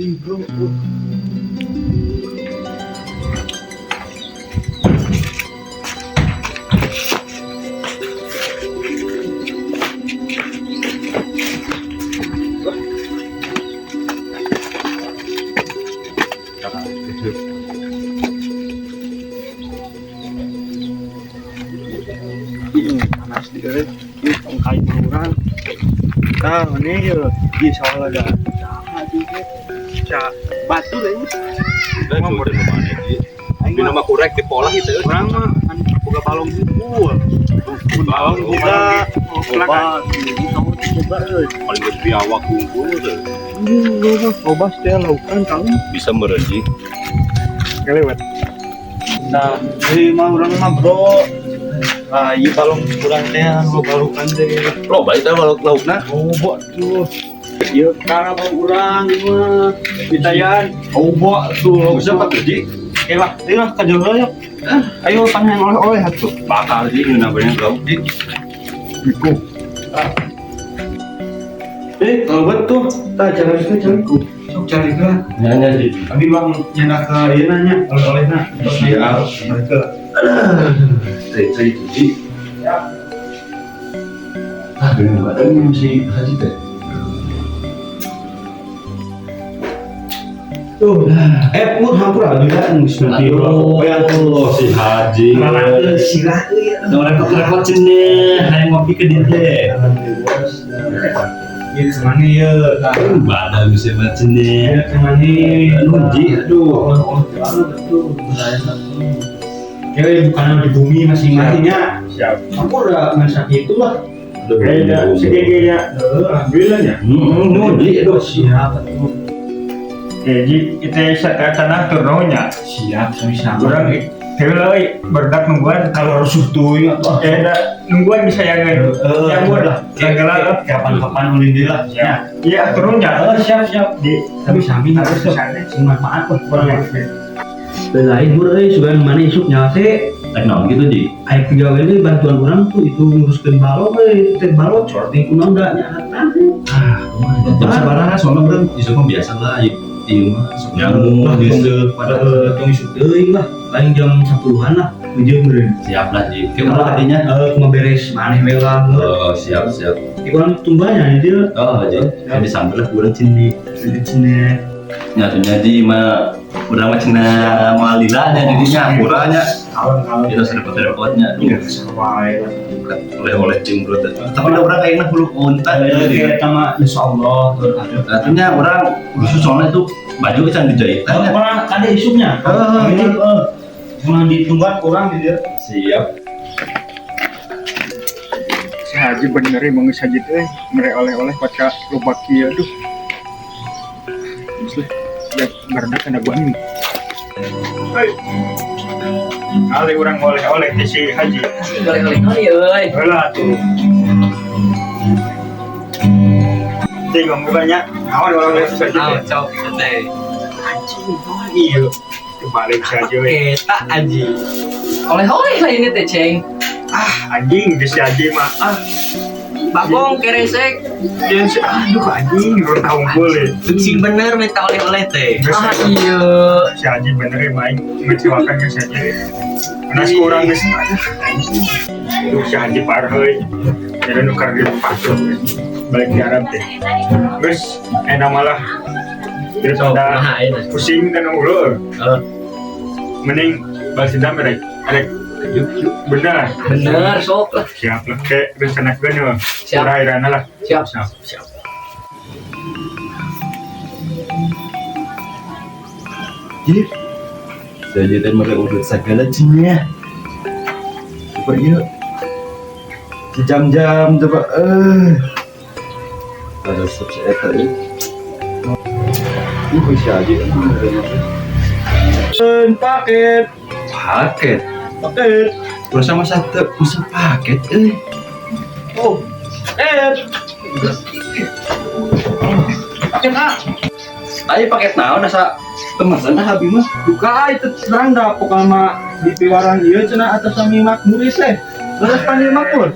Ih, bro. Ih, panas di euy. Ih, tong kai urang. Tah, ini ye, di sawah ada. Ca batu deh. Aing mah kurek dipolah itu. Urang mah kan boga balong hungkul. Balong boga. Loba, di sawah teh loba euy. Paling geus biawak hungkul teh. Loba, loba teh laukan kalem. Bisa meureun ji. Kelewat. Nah, ieu mah urang mah bro. Ah, ieu balong urang teh anu loba laukan teh. Loba itu lauk laukna. Loba tuh. Ieu kana balong urang ieu mah. Ditayan. Loba tuh, Bisa pak ji. Oke lah, ayo lah ka jero ya. Ayo panggil oleh-oleh atuh. Bakal ji ngeunah bener lauk ji. Iku. Eh, kalau betul, tak cari itu cari ku. Sok cari ke. Nya ji. Abi bang nyana ke ieu nanya oleh-olehna. Siap. Mereka. Cai cai ji. Ya. Ah, bener badan si Haji teh. Tuh, eh mur hampura juga geus nanti Aduh, si Haji. Sirah euy. Nu repot-repot cenah, hayang ngopi ke dieu teh. Ieu kemana ieu? Tah. Badan bisa banget cenah. Ieu kemana? Aduh, ji, aduh. Oh, betul. Kira bukan di bumi masing-masingnya. Siap. Hampura ngan sakitu lah. Kayaknya segege nya. Alhamdulillah nya. Nuhun ji, aduh. Siap atuh. Ya, ji kita tanah turunnya. Siap, sami-sama. Urang heula euy berdak nungguan. Kalau rusuh tuh ya tuh. Eh da nungguan bisa yang Eh, yang lah. Segala Kapan-kapan ulin deui lah. Ya. Iya turunnya. Eh, siap, siap. Di Sami-sami harus harus sana. sing manfaat lah kurang lain bur euy sugan mana isuk nyawa teh Rek naon gitu ji? aya pegawai deui bantuan urang tuh itu nguruskeun balok euy teh balok sorting kunaon da nya anak Ah, kumaha? Jam sabaraha soalnya urang isuk mah biasa lah ieu ieu mah sok nyangu geuseuh pada tong isuk teuing lah lain jam 10-an lah meujeuh meureun. Siap lah ji. Ke urang tadinya? Eh kumaha beres maneh we lah. Oh, siap siap. Di kurang tumbanya dia. Oh, ji. Jadi sambil lah urang cini. Jadi cenah. Nya tuh nya ji mah urang mah cenah moal lila nya jadinya hampuranya. Kalem-kalem. Kita serepot-repotnya. Iya, sawae lah. Oleh-oleh jeung bro teh. Tapi da urang kayaknya hulu unta ya. Kayak sama insyaallah turun ada. Artinya orang khusus soalnya itu baju can dijahitan ya. Orang ada isuknya. Heeh. Heeh. Kurang ditungguan kurang di dia. Siap. Si Haji bener emang geus Haji teh mere oleh-oleh paca loba kieu aduh. Geus lah, ya barudak kana gua nih. Hei. Ali urang oleh-oleh teh si Haji. Oleh-oleh naon ieu euy? Heula tuh. Cing ngomong banyak, naon oleh-oleh si Haji Naon teh. cok teh. Anjing, naon ieu. Kebalik si Haji we. Eta anjing. Oleh-oleh lah ini teh, Ceng. Ah, anjing geus si Haji mah. Ah, Bagong keresek. jeung si aduh anjing urang unggul we. Sing bener minta oleh-oleh teh. Geus Ah iya. si Haji bener ya main mengecewakan ke si Haji. Karena kurang geus aduh anjing. Duh si Haji parah euy. Jadi nu keur dipatuh balik di Arab teh. Geus enak malah Sok daripada kumaha ayeuna? pusing kan unggul. Heeh. Mending balas dendam rek. Rek bener. Bener sok lah. Siap lah kayak rencana gue nih. Siap. Irana lah. Siap. Siap. Siap. Ji. Saya teh mere urut segala cenah. Coba ieu. Sejam-jam coba eh. Ada resep si eta ieu. Si Haji Paket. Paket. Paket. Terus sama satu pesen paket euy. Oh. Paket. Paket ah. Ayo paket naon asa temesan ah abi mah. Duka itu terang dah pokoknya mah di piwaran ieu cenah atas sami makmur teh. Leres panggil makmur.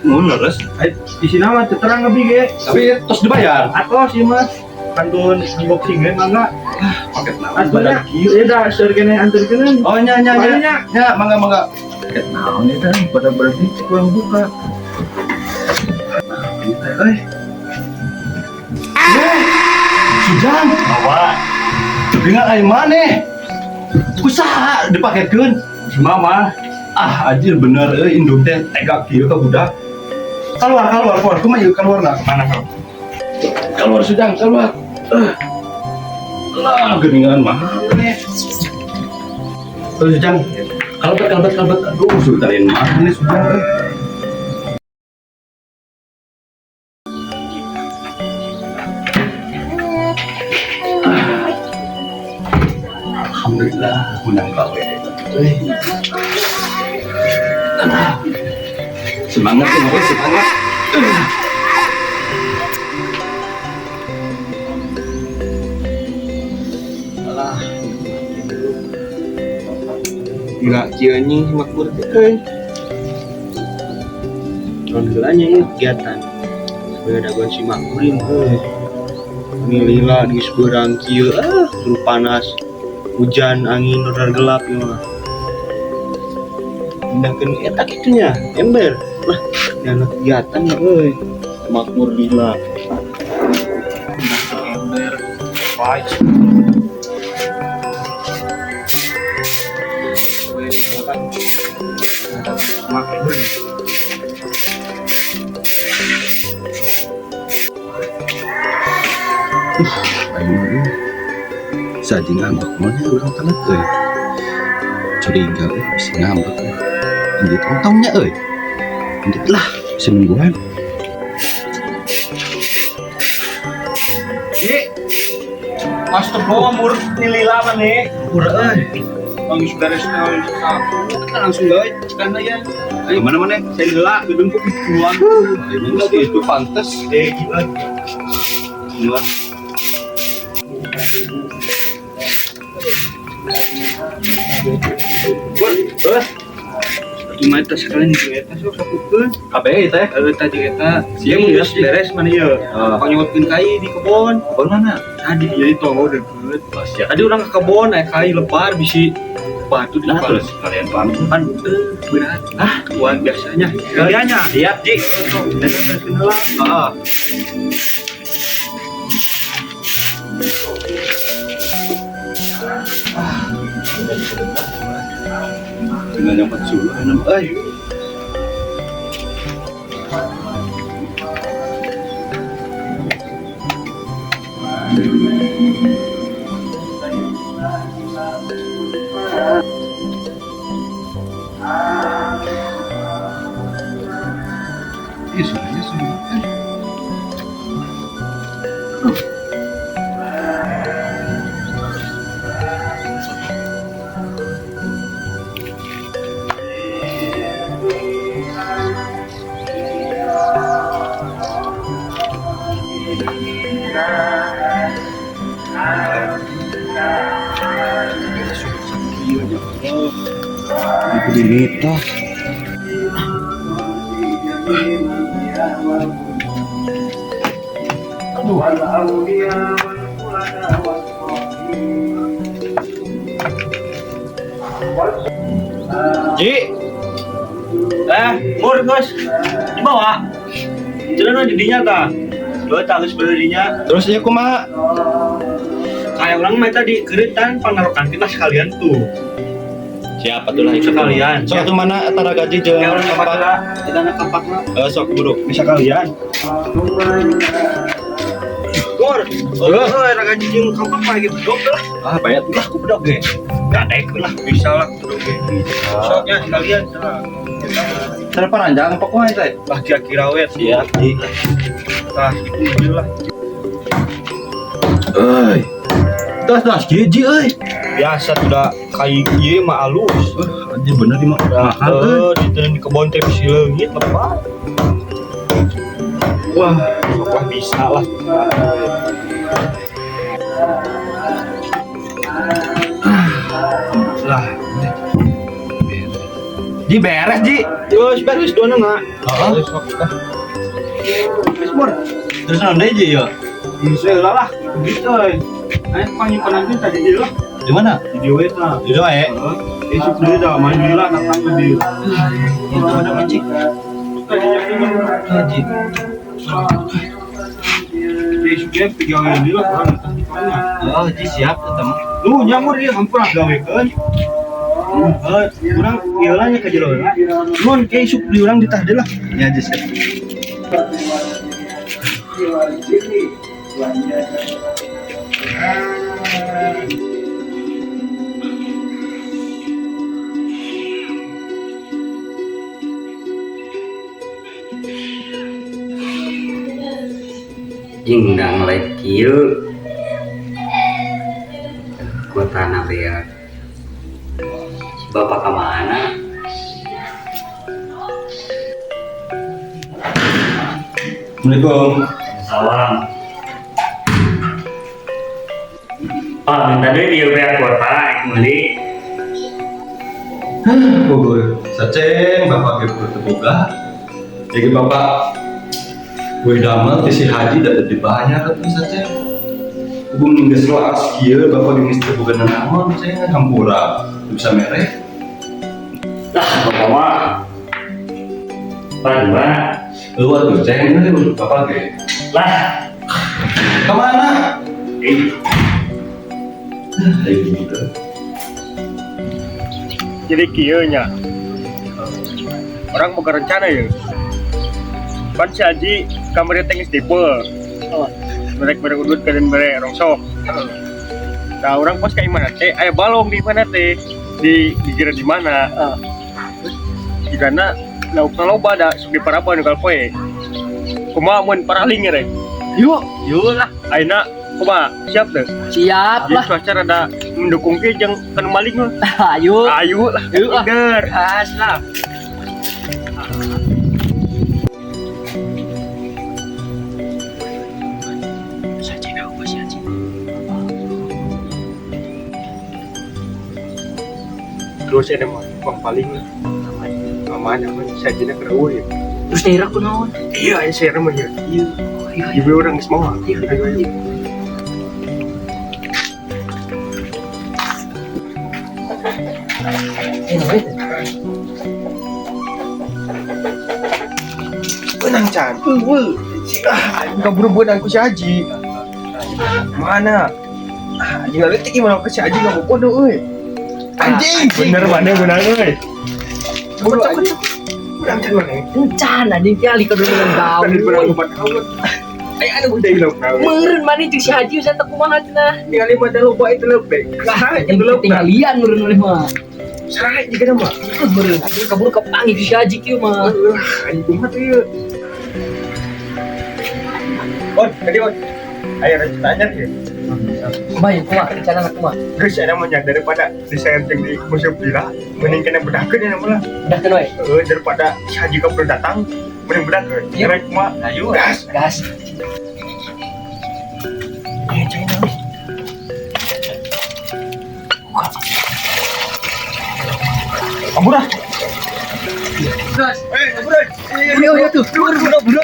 Mun leres. Ai di sini mah teu terang lebih ge. Tapi tos dibayar. Atos ieu mah. Kantun unboxing ge mangga. Paket naon Atuh badan nya. kieu. Ieu da seur keneh anterkeun. Oh nya nya nya. Nya. Nya mangga mangga. Paket naon eta pada berarti kurang buka. Nah, ieu teh euy. Sujang, Bawa. Dengan ai maneh. Kusaha dipaketkeun? Si mama. Ah, anjir bener euy indung teh tega kieu ka budak. Keluar keluar keluar, kumaha ieu keluarna? Mana kau? Keluar Sujang, keluar. Lah, geuningan maneh. Tuh Sujang, kalebet kalebet kalebet. Aduh, sultan maneh Sujang euy. Alhamdulillah, menang gawe. Euy. Aduh. Semangat ya, Mas, semangat. Alah. Gila kieu anjing si Makmur teh euy. Naon heula nya ieu kegiatan. Supaya dagoan si Makmur ieu euy. Ini lila geus beurang kieu ah, turu panas. Hujan, angin, rodar gelap ieu mah. Pindahkeun eta kitu nya, ember. Lah, nyana kegiatan ya euy. Makmur lila. Pindahkeun ember. Baik. Makmur. Aing mah euy. Saji ngambek mah nya urang telat euy. Curiga euy bisa ngambek euy. Indit ontongnya euy. Indit lah bisa nungguan. Ji. Astagfirullah mur lila maneh. Pura euy. Bang geus beres naon sapu, kita langsung gawe cekan ya. Ayo mana mana? Saya lila gedung kok pulang. Ini itu pantes. Eh gila. Gila. Bur, eh. Cuma eta sekalian jeung eta sok sapukeun. Kabeh teh. Heuh tah jeung eta. Siap, Ieu mun geus siap. beres mana ieu? Ah. Pang nyokotkeun kai di kebon. Kebon mana? Tadi dia di tonggo deket. Oh, siap. Tadi urang ke kebon aya kai lebar bisi batu di Nah, depan. terus kalian pamit. Pan berat. Ah, tuan biasanya. Kaliannya. Siap, Ji. Eta bereskeun heula. Heeh. Tinggal nyopot suluh enak euy. Ih, suaranya suluh. Itu Aduh. Ji. Mur geus. Dibawa. Jalan di dinya tah. Dua tah geus bener dinya. Terus ieu kumaha? Kayak urang mah tadi keuretan pangarokan kita sekalian tuh. Siapa tuh lah itu Sekalian. Sok atuh mana antara gaji jeung Kayak urang kampak? kapakna, eta na kapakna. Eh, sok buru. Bisa kalian. Mur, oh, era gaji jeung kampak mah gitu bedog lah. Ah, bayar Lah ku bedog ge. Gadek lah bisa lah ku bedog ge. Soknya sekalian tah. Cara paranjang apa kumaha teh? Lah kira-kira we. Siap, Ji. Tah gitu mobil lah. Euy. Tas tas kieu Ji euy. Biasa sudah kai ieu mah alus. Anjir bener di mah mahal euy. Di di kebon teh bisi leungit lepat. Wah, Sok lah bisa lah. lah. Ji beres, Ji. Terus beres dua nggak? Heeh. Terus sok ah. Geus mur. Terus naon deui Ji ya? Geus we lah. Gitu euy. Ayo panyimpan nanti tadi di lah. Di mana? Di dieu we tah. Di doa ya. Heeh. Isuk deui dah main deui lah datang ke dieu. Itu ada mancing. Haji. Isuk ge pigawe deui lah urang datang di mana. Oh, Haji siap eta mah. Lu nyamur ieu hampura gawekeun. Heeh, urang ieu lah nya ka jero lah. Nuhun ke isuk di urang ditah deui lah. Ya Haji siap. Jeung ngelek kieu kuotana beak. Si bapak ka mana? Assalamualaikum. Salam. Pak, minta duit ieu beak kuota rek meuli. Bogor. Saceng bapak ge teu boga. Jadi bapak gue damel ti si Haji da dibayar atuh saceng. Hubung geus laas kieu bapak ge geus teu boga nanaon ceng hampura teu bisa mere. Lah, bapak mah. Pak dua. Eueuh atuh ceng euy bapak ge. Lah, Ka mana? eh, Ayo gitu. Jadi kieu nya. Orang boga rencana ya. Pan si Haji kamari teh geus tipe. Oh. Merek mere udut kalian mere rongsok. Nah, orang pas ka imah teh aya balong di mana teh? Di dikira di mana? Heeh. Terus jigana laukna loba da sok diparaban nu poe. Kumaha mun paraling rek? Yuk, Yuk lah, ayeuna kumaha? Siap teu? siap Jadi lah. cuaca rada mendukung ke jeung kanu maling mah. Ayo. Ayo lah, Yuk lah. Bener. Gas lah. Terus ada mah bang paling lah. Aman aman sajina keur ya. Terus daerah kunaon? Iya, aya saya mah ya. Iya. Iya. Ibu orang geus mau. Iya. Ayo ayo. Eh, namanya teh. Benang can. Eueuh. Ah, kabur benang ku si Haji. Mana? Ah, anjing leutik gimana ku si Haji nggak bodoh euy. Anjing, bener mana benang euy. Buru anjing. Benang can mana? Encan anjing teh ali kudu menang Tadi benang gaul. obat gaul. Ay, anu udah hilang gaul. Meureun maneh jeung si Haji usah teu kumaha cenah. Ningali mah da loba itu lebih. Lah, Saha itu lebih. ketinggalian meureun maneh mah. Saha juga mah. Meureun anjing kabur kepanggih si Haji kieu mah. Lah, anjing kumaha tuh ieu. On, tadi on. Ayo rencananya ya. Kumaha ya kumaha rencana kumaha? Terus ada mah daripada diserting di museum bila, mending kena bedakeun ya malah. Udah keun we. Eh, daripada si Haji kabur datang, mending bedakeun. Iya. Rek mah Ayo. gas. Gas. Ayo cai naon. Kabur ah. Gas. Eh, kabur ah. Ayo ayo tuh. Buru buru buru.